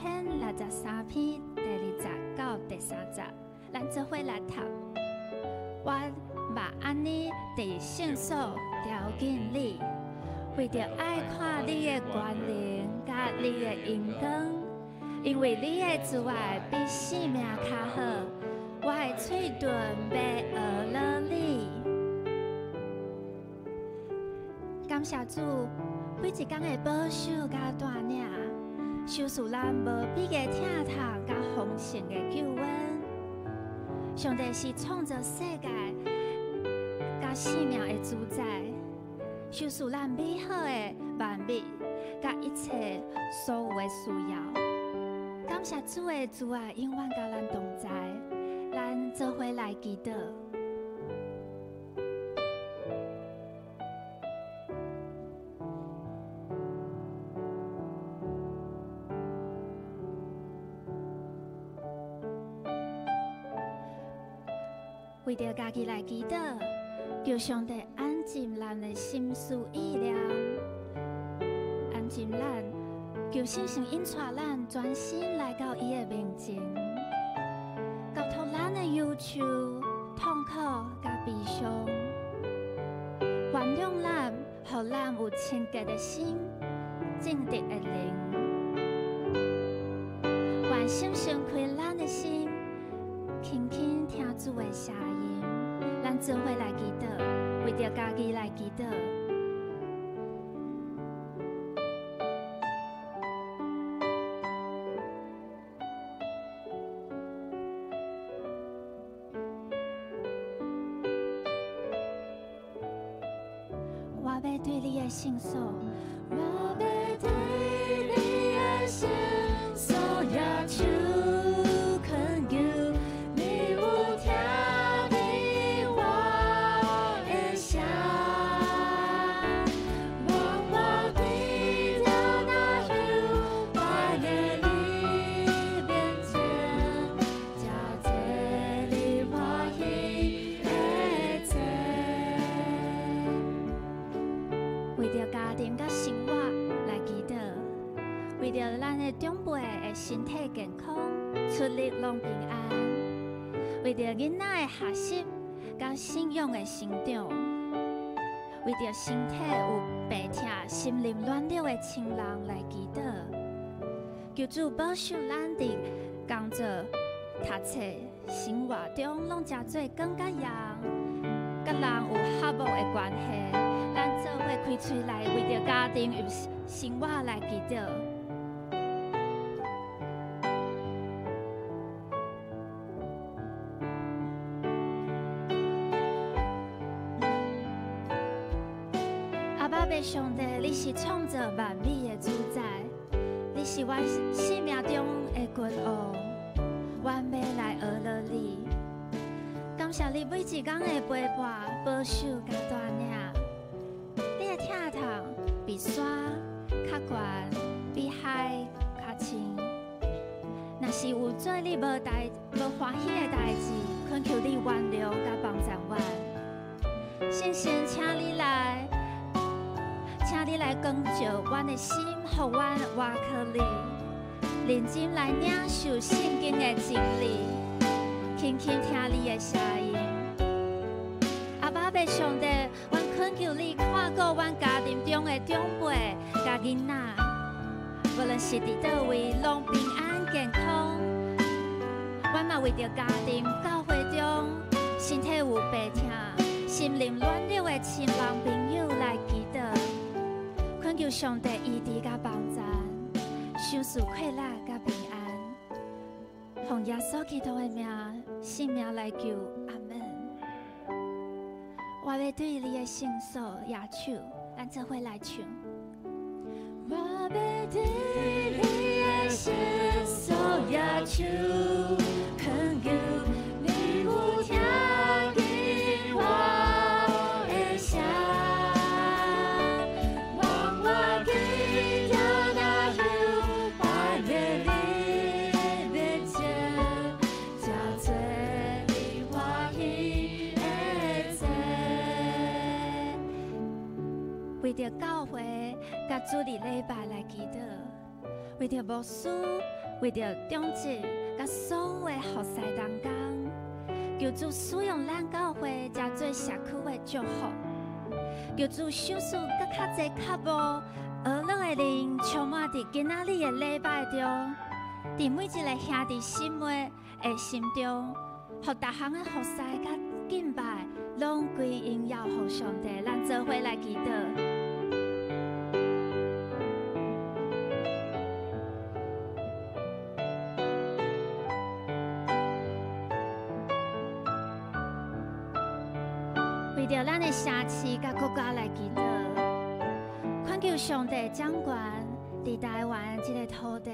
篇63篇第二节到第三节，咱做伙來讀。我嘛按呢佇聖所朝見你，為著愛看你的權能佮你的榮光，因為你的慈愛比性命較好，我的喙唇欲學樂你。感謝主，每一工的保守佮帶領，賞賜咱無比的疼痛佮豐盛的救恩。上帝是創造世界佮生命的主宰，賞賜咱美好的萬物佮一切所有的需要。感謝主的慈愛永遠佮咱同在，咱做伙來祈禱。為著家己來祈禱，求上帝安靜咱的心思意念，安靜咱，求聖神引帶咱專心來到伊的面前，交託咱的憂愁、痛苦佮悲傷，原諒咱，予咱有清潔的心、正直的靈，願聖神開咱的心，輕輕聽主的聲音，咱做伙來祈禱，為著家己來祈禱。我欲對你的聖所，我欲對你的聖所舉手懇求，你有聽見我的聲，望我跪著那香拜在你面前，食這你歡喜的祭。為著家庭佮生活來祈禱，為著咱的長輩的身體健康、出入攏平安，為著囡仔的學習佮信仰的成長，為著身體有病痛、心靈軟弱的親人來祈禱，求主保守咱佇工作、讀冊、生活中攏誠做光佮鹽，佮人有和睦的關係。咱做伙開喙來為著家庭與生活來祈禱。阿爸父上帝，你是創造萬物的主宰，你是阮生命中的君王，阮欲來學樂你。感謝你每一工的陪伴、保守佮帶領。你的疼痛比山較懸，比海較深。若是有做你無歡喜的代誌，懇求你原諒佮幫助阮。聖神，請你來，請你來光照阮的心，予阮倚靠你，認真來領受聖經的真理，輕輕聽你的聲音。阿爸父上帝，阮懇求你看顧阮家庭中的長輩佮囡仔，無論是佇佗位，攏平安健康。阮嘛為著家庭、教會中身體有病痛、心靈軟弱的親人朋友來祈禱，懇求上帝醫治佮幫助，賞賜快樂佮平安。奉耶穌基督的名，聖名來求，阿門。我欲對你的聖所舉手，咱做伙來唱。我欲對你的聖所舉手懇求，你有聽見我的聲，望我跪著那香拜在你面前，食做你歡喜的祭。為著教會佮主日禮拜來祈禱，為著牧師、為著長執佮所有的服侍同工，求主使用咱教會，成做社區的祝福。求主賞賜閣較濟較無呵咾的靈，充滿佇今仔日的禮拜中，佇每一个兄弟姊妹的心中，予逐項的服侍佮敬拜，攏歸榮耀予上帝。咱做伙來祈禱。為著咱的城市佮國家來祈禱，懇求上帝掌權佇台灣這个土地，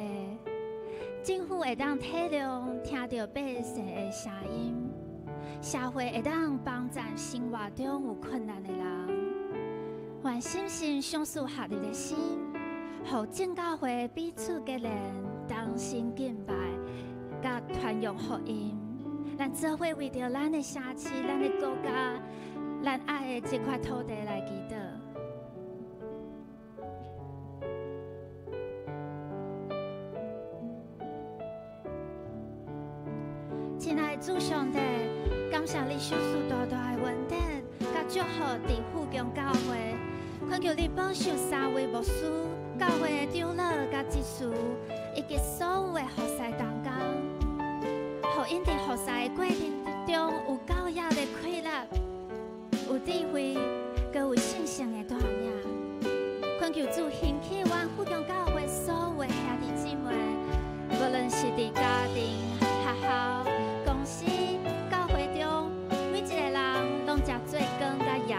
政府會當體諒聽著百姓的聲音，社會會當幫贊生活中有困難的人，願聖神賞賜合一的心，予眾教會彼此結連，同心敬拜，佮傳揚福音。咱做伙為著咱的城市、咱的國家、咱愛的這塊土地來祈禱。親愛的主上帝，感謝你賞賜大大的恩典，佮祝福佇富強教會。懇求你保守三位牧師、教會的長老佮執事，以及所有的服侍同工，予𪜶佇服侍的過程中有教養的快樂，有智慧，閣有聖性的帶領。懇求主興起阮富強教會所有的兄弟姊妹，無論是佇家庭、學校、公司、教會中，每一個人攏誠做光佮鹽，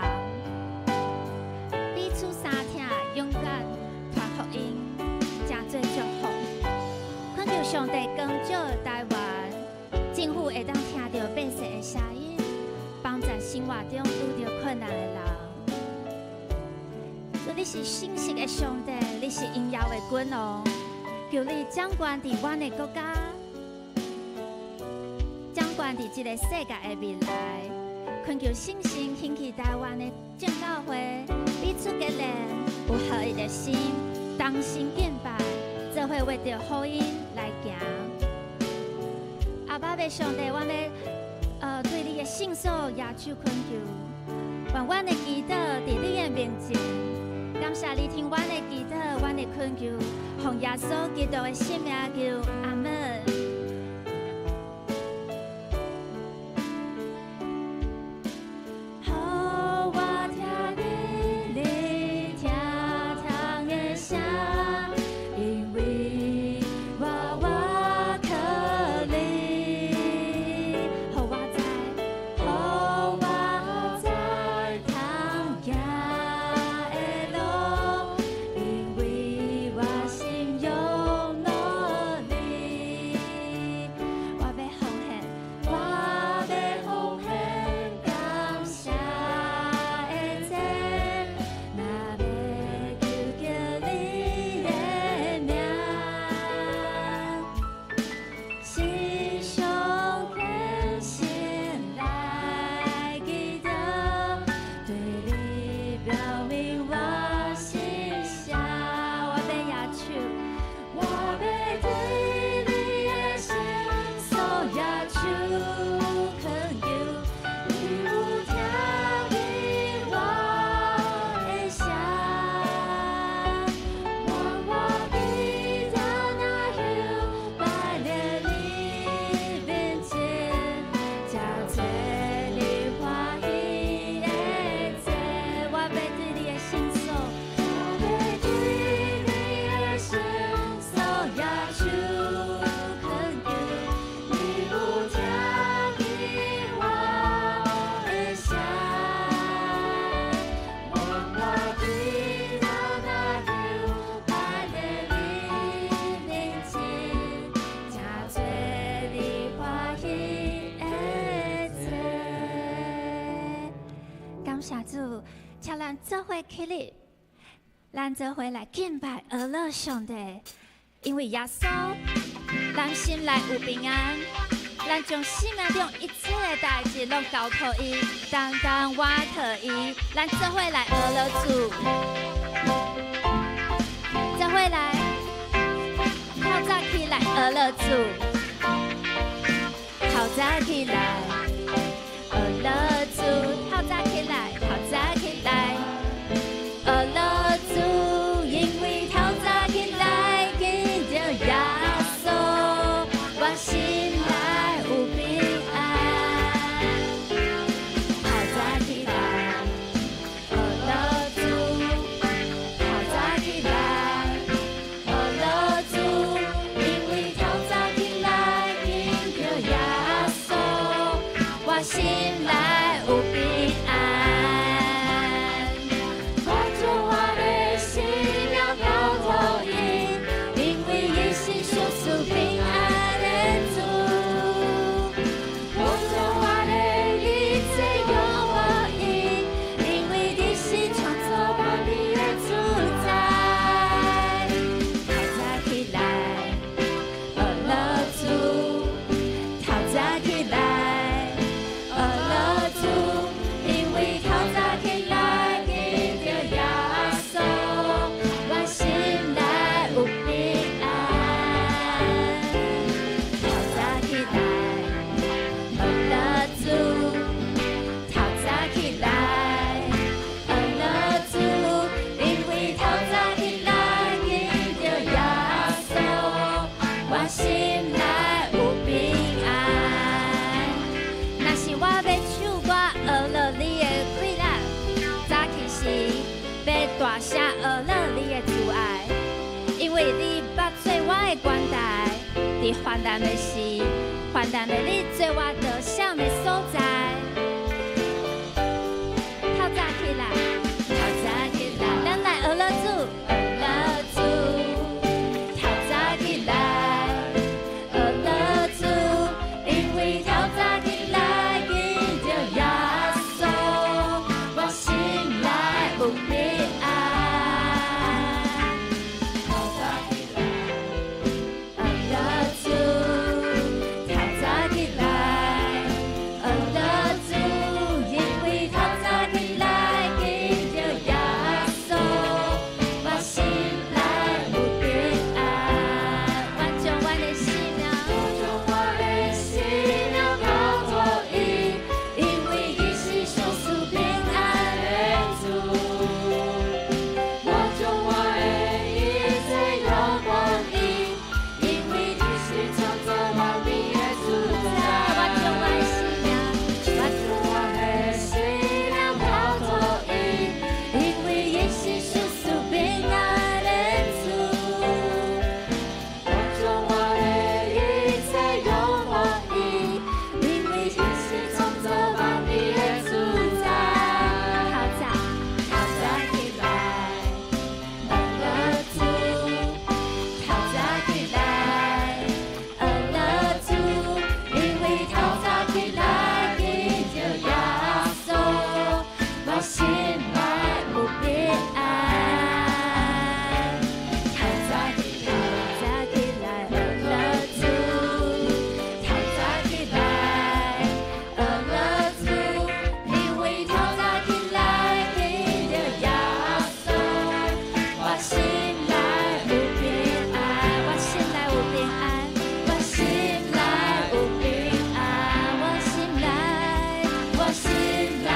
彼此相疼，勇敢傳福音，誠做祝福。懇求上帝光照台灣，政府會當聽著百姓的聲音，幫助生活中拄著困難的人。主，你是信實的上帝，你是榮耀的君王，求你掌權佇阮的國家，掌權佇這个世界的未來。懇求聖神興起台灣的眾教會，彼此結連，有合一的心，同心敬拜，做伙為著福音來行。阿爸的上帝，我欲對你的聖所舉手懇求，願阮的祈禱佇你的面前，感謝你聽阮的祈禱，阮的懇求，奉耶穌基督的聖名求，阿門。予我聽見你聽窗的聲，因為我倚靠你。予我知，予我知通行的路，因為我心仰望你。我欲奉獻，我欲奉獻感謝的祭，若欲求叫你的名，時常虔誠來祈禱，對你表明我心聲。我欲舉手，我欲對你的聖所舉手懇求，你有聽見我的聲。願我祈禱若香擺佇你面前，成做你歡喜的祭。我欲對你的聖所，我欲對你的聖所舉手懇求，你有聽見我的聲。願我祈禱若香擺佇你面前，成做你歡喜的祭。感謝主，請咱做伙起立，咱做伙來敬拜呵咾上帝，因為耶穌，咱心內有平安，咱將生命中一切的代誌攏交託伊，單單倚靠伊，咱做伙來呵咾主，做伙來，透早起來。學樂主，透早起來，學樂主，透早起來，透早起來，學樂主，因為透早起來見著耶穌，我心內有平安。透早起來，學樂主，透早起來，學樂主，因為透早起來見著耶穌，我心內有平安。我將我的生命交託伊，因為伊是賞賜平安的主。我將我的一切仰望伊，因為你是創造萬美的主宰。透早起來，學樂主，透早起來，學樂主，因為透早起來見著耶穌，我心內有平安。透早起來，學樂主，透早起來，學樂主，因為透早起來見著耶穌，我心內有平安。若是我欲唱歌學樂你的氣力，早起時欲大聲學樂你的慈愛，因為你捌做我的關台，佇患難的時，患難的你做我逃險的所在。透早起來，透早起來，咱來學樂主，學樂主，透早起來，學樂主，因為透早起來見著耶穌，我心內有平安。透早起來，學樂主，透早起來，學樂主，因為透早起來見著耶穌，我心內有平安。我將我的生命，我將我的生命交託伊，因為伊是賞賜平安的主。我將我的一切仰望伊，因為你是創造萬美的主宰。我將我的生命，我將我的生命交託伊，因為伊是賞賜平安的主。我將我的一切仰望伊，因為伊是創造萬美的主宰。透早，透早起來，學樂主，透早起來，學樂主，因為透早起來見著耶穌，我心內有平安。透早起來，早起來，學樂主，透早起來，學樂主，因為透早起來見著耶穌，我心內有平安，我心內有平安，我心內有平安，我心內，我心內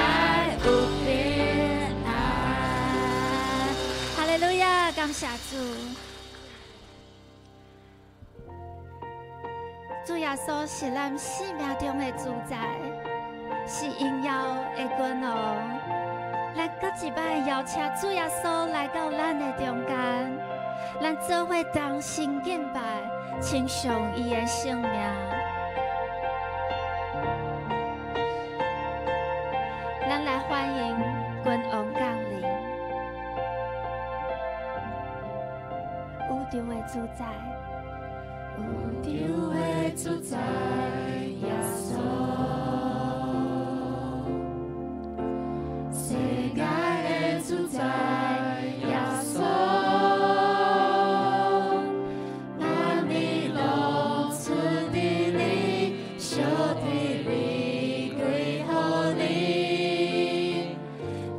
有平安。哈利路亞，感謝主。主耶穌是咱生命中的主宰，是榮耀的君王。咱閣一擺邀請主耶穌來到咱的中間，咱做伙同心敬拜，稱頌伊的聖名。咱來歡迎君王降臨，宇宙的主宰，宇宙的主宰耶穌，世界的主宰耶穌，萬民攏出佇你，相替你歸予你，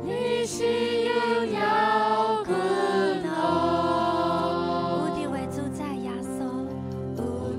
你是榮耀君王。宇宙的主宰耶穌，宇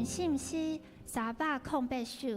信詩308首。